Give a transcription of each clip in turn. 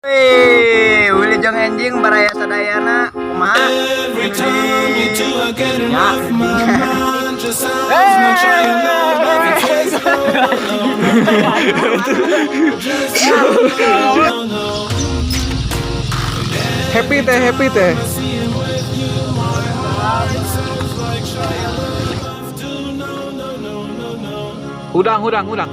Wih, Wilujeng enjing baraya sadayana, kumaha? Every time you do, I get Ya, enough. My mind just sounds like trying love. It says no, no, no. Just no, no, no. Happy teh, happy teh. Seeing with you, my heart says like trying love. Do no, no, no, no, no. Hudang, hudang, hudang.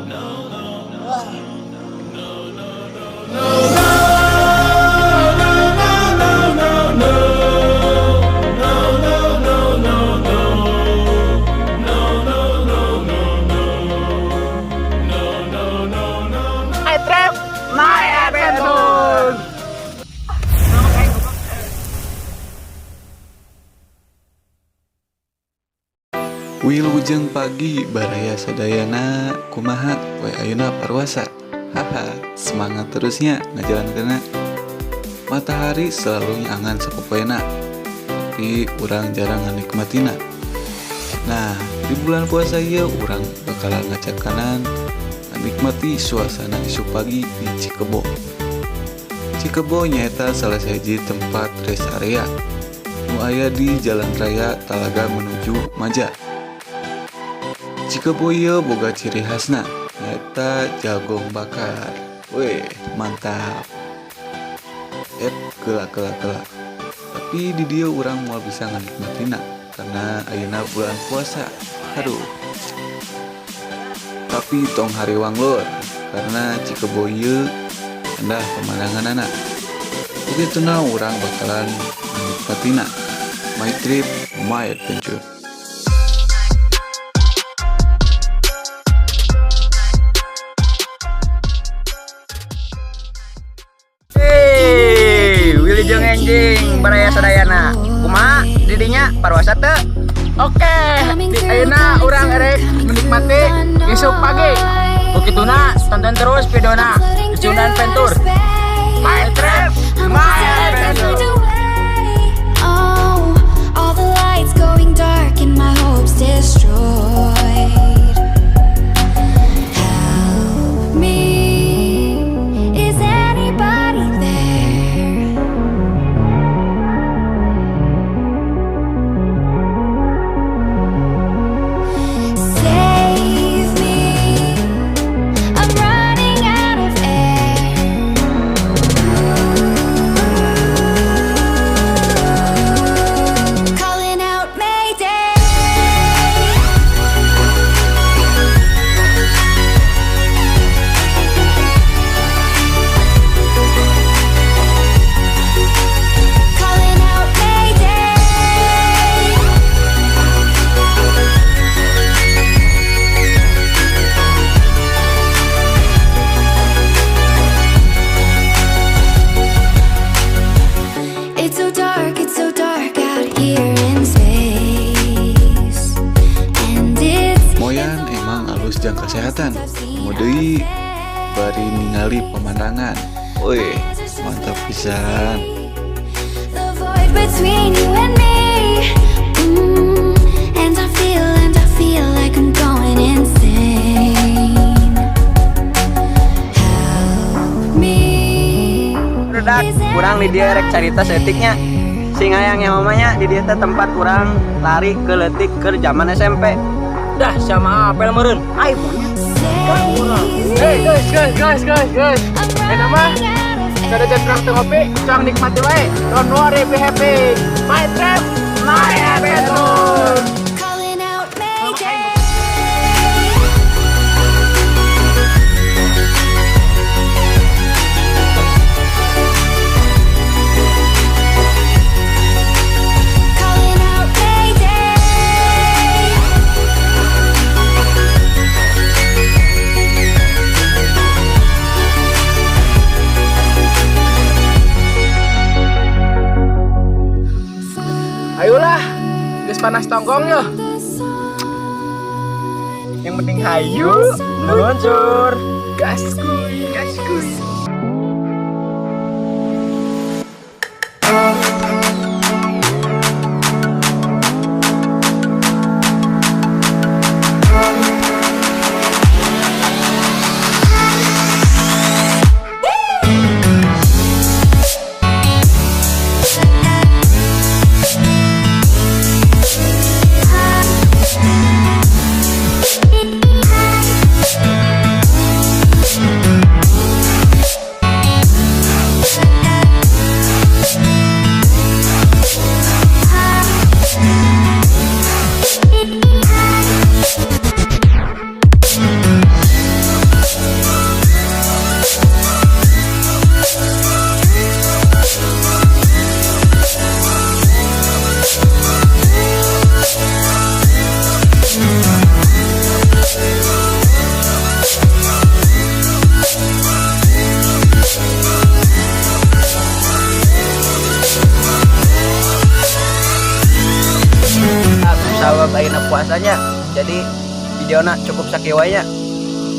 My trip, my adventure. Wilujeng pagi baraya sadayana, kumaha poe ayeuna parwasa? Haha, semangat terusnya ngajalankeunna. Matahari selalu nyangan sapopoena, tapi urang jarang nganikmatina. Nah, di bulan puasa ieu urang bakalan ngajak kanan menikmati suasana isuk pagi di Cikebo. Cikebo nyaeta salah sahiji tempat rest area nu aya di Jalan Raya Talaga menuju Maja. Cikebo ieu boga ciri khasna nyaeta jagong bakar. Weh, mantap. Et, geula geula geula. Tapi di dieu urang moal bisa nganikmatina karena ayeuna bulan puasa. Aduh. Tapi tong hariwang lur, karena Cikebo ieu endah pemandanganana. Begituna urang bakalan menikmatina. My trip, my adventure. Hei, Wilujeng enjing baraya sadayana. Kumaha didinya parwasa teu? Oke, di ayeuna urang erek menikmati isuk pagi. Begituna tonton terus videona Junan Ventur. My trip, my adventure. Oh, all the lights going dark and my hopes destroyed. Help me, is anybody there? Save me, I'm running out of air. Calling out Mayday. Calling out Mayday. It's so dark out here in space. And it's Moyan emang alus jang kesehatan. Komo deui bari ningali pemandangan. Wih, mantap pisan. The void between you and me. And I feel like I'm going insane. Help me. Barudak, kurang di dieu rek carita saeutik nya. Sing hayang yang mamanya di dieu teh tempat urang lari ke leutik ke zaman SMP. Dah sama apel meureun. Ai monyet. Hey guys, guys, guys, guys, guys. I'm Eh, mah, running out of kada terang teu ngopi, cang nikmati wae. Don't worry, be happy. My trip, my adventure. Calling out Mayday. Calling out Mayday. Ayolah, geus panas tonggong yo. The sun. Yang penting hayu meluncur. Gas kuy, gas kuy. Puasanya. Jadi videona cukup sakieu wae nya.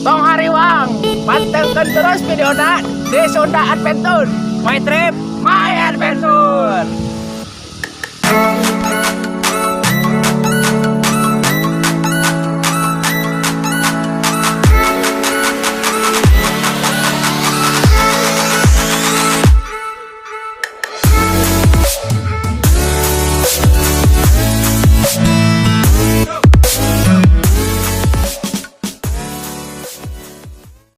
Tong hariwang, pantengkeun terus videona di Sunda Adventure. My trip, My Adventure.